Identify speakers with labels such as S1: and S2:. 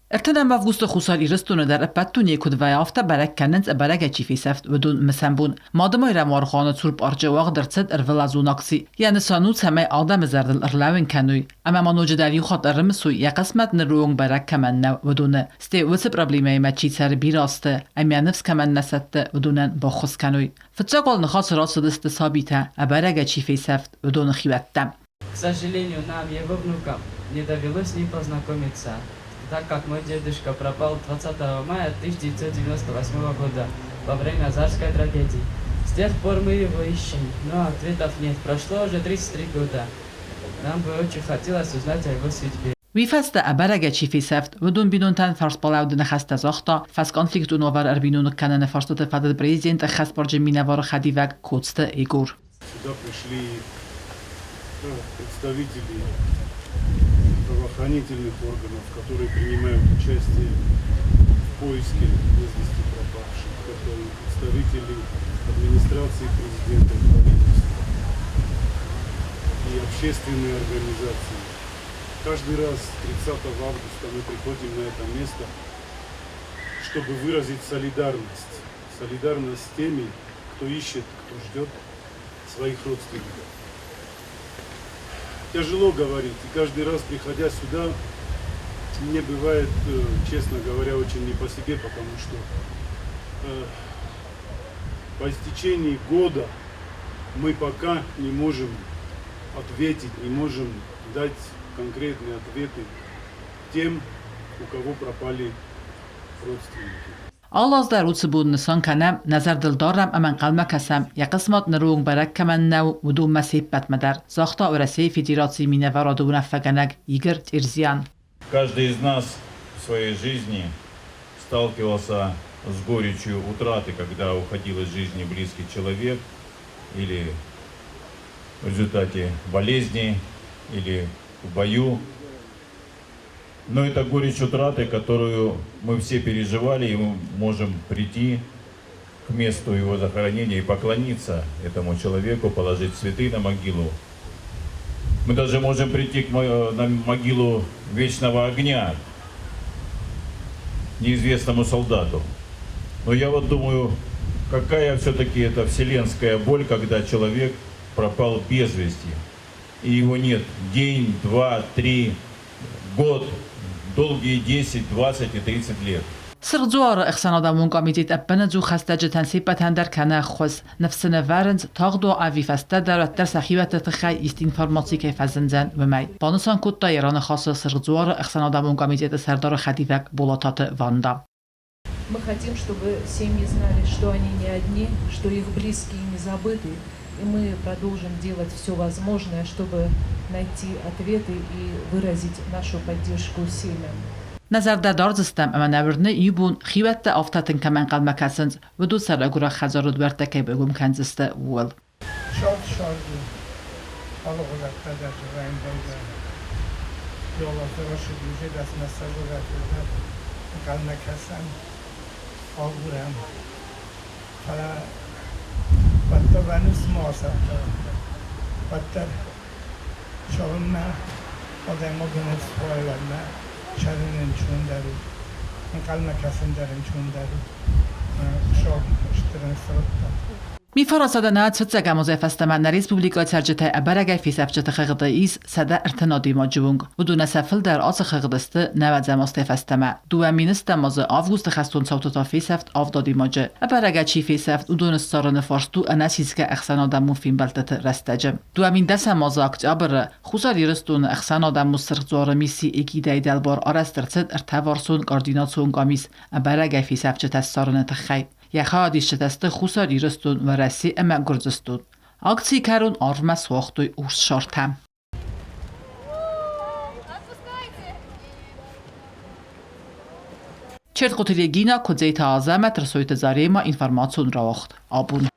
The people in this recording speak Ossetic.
S1: Ӕртынӕм августы Хуссар Ирыстоны дӕр ӕппӕт дунейы куыд вӕййы, афтӕ бӕрӕг кӕнынц, ӕбӕрӕгӕй чи фесӕфт, уыдон мысӕн бон. Мады-Майрӕмы аргъуаны цур парчы уагъд ӕрцыд ӕрвылазон акци. Йӕ нысан у, цӕмӕй адӕмы зӕрдыл ӕрлӕууын кӕной ӕмӕ ма ноджыдӕр иу хатт ӕрымысой, йӕ хъысмӕт ныры онг бӕрӕг кӕмӕн нӕу, уыдоны. Стӕй уыцы проблемӕимӕ чи цӕры бирӕ азты ӕмӕ ныфс кӕмӕн нӕ сӕтты, уыдонӕн баххуыс кӕной. Фыццаг уал ныхасы рацыдысты сабитӕ, ӕбӕрӕгӕй чи фесӕфт, уыдоны хиуӕттӕ.
S2: К сожалению, нам, его внукам, не довелось с ним познакомиться, так как мой дедушка пропал 20 мая 1998 года во время Азарской трагедии. С тех пор мы его ищем, но ответов нет. Прошло уже 33 года. Нам бы очень хотелось узнать о его судьбе.
S1: Уый фӕстӕ ӕбӕрӕгӕй чи фесӕфт, уыдон бинонтӕн фарсбалӕуды ныхӕстӕ загъта фӕсконфликтон уавӕр ӕрбиноныг кӕныны фарстыты фӕдыл президент ӕххӕстбарджын минӕвары хӕдивӕг Коцты Егор.
S3: Сюда пришли представители правоохранительных органов, которые принимают участие в поиске без вести пропавших. Это и представители администрации президента и правительства, и общественные организации. Каждый раз 30 августа мы приходим на это место, чтобы выразить солидарность. Солидарность с теми, кто ищет, кто ждет своих родственников. Тяжело говорить, и каждый раз, приходя сюда, мне бывает, честно говоря, очень не по себе, потому что по истечении года мы пока не можем ответить, не можем дать конкретные ответы тем, у кого пропали родственники.
S1: Алы аз дӕр уыцы бон нысан кӕнӕм, нӕ зӕрдыл дарӕм ӕмӕ ӕнхъӕлмӕ кӕсӕм, йӕ хъысмӕт ныры онг бӕрӕг кӕмӕн нӕу, уыдонмӕ се ппӕтмӕ дӕр, загъта Уӕрӕсейы Федерацийы минӕварады уынаффӕгӕнӕг Игорь Терзян.
S4: Каждый из нас в своей жизни сталкивался с горечью утраты, когда уходил из жизни близкий человек или в результате болезни, или в бою. Но это горечь утраты, которую мы все переживали, и мы можем прийти к месту его захоронения и поклониться этому человеку, положить цветы на могилу. Мы даже можем прийти к на могилу вечного огня, неизвестному солдату. Но я вот думаю, какая все-таки это вселенская боль, когда человек пропал без вести и его нет день, два, три, год, долгие 10, 20 и 30 лет.
S1: Сырх Дзуары ӕхсӕнадӕмон комитет ӕппынӕдзух хӕстӕджытӕн се ппӕтӕн дӕр кӕны ӕххуыс. Ныфс сын ӕвӕрынц, тагъд уа ӕви фӕстӕдӕр, уӕддӕр сӕ хиуӕтты тыххӕй ист информаци кӕй фӕзындзӕн, уымӕй. Банысан кодта йӕ раныхасы Сырх Дзуары ӕхсӕнадӕмон комитеты сӕрдары хӕдивӕг Болататы Ванда.
S5: Мы хотим, чтобы семьи знали, что они не одни, что их близкие не забыты, и мы продолжим делать все возможное, чтобы найти ответы и выразить нашу поддержку семьям.
S1: Нӕ зӕрдӕ дардзыстӕм ӕмӕ нӕ уырны, иу бон хиуӕттӕ афтӕ тынг кӕм ӕнхъӕлмӕ кӕсынц, уыдон сӕрӕгуырӕг хӕдзары дуӕрттӕ кӕй байгом кӕндзысты, ууыл.
S6: Сӕрд-сӕрды алыгъуызӕттӕ дӕр райӕмбӕлгӕ ӕнхъӕлмӕ кӕсӕм, агурӕм. Фӕлӕ уӕддӕр уӕ ныфс ма асӕтта, уӕддӕр цалынмӕ адӕймаджы ныфс уа, уӕдмӕ цӕрын ӕнцондӕр у, ӕнхъӕлмӕ кӕсын дӕр ӕнцондӕр у. Хуыцау стыр ӕнцӕуттӕ.
S1: Мифарасадӕн фыццӕгӕм азӕй фӕстӕмӕ нӕ республикӕйы цӕрджытӕй ӕбӕрӕгӕй фесӕфджыты хыгъды ис 130 адӕймаджы онг. Уыдонӕн сӕ фылдӕр ацы хыгъды сты нӕуӕдзӕм азтӕй фӕстӕмӕ. 2 000 азы августы хӕстон цауты та фесӕфт авд адӕймаджы. Ӕбӕрӕгӕй чи фесӕфт, уыдоны ссарыны фарст у ӕнӕсисгӕ ӕхсӕнадӕмон фембӕлдтыты рӕстӕджы. 2010 азы октябры Хуссар Ирыстоны ӕхсӕнадӕмон Сырх Дзуары мисси эгидӕйы дӕлбар арӕзт ӕрцыд ӕртӕварсон координацион къамис ӕбӕрӕгӕй фесӕфджытӕ ссарыны тыххӕй. Йӕ хайадисджытӕ сты Хуссар Ирыстон, Уӕрӕсе ӕмӕ Гуырдзыстон. Акцийы кӕрон арвмӕ суагътой урс шартӕ. Чертхъоты Регина, Куыдзеты Азӕмӕт, Рсойты Зарема, информацион рауагъд. Абон.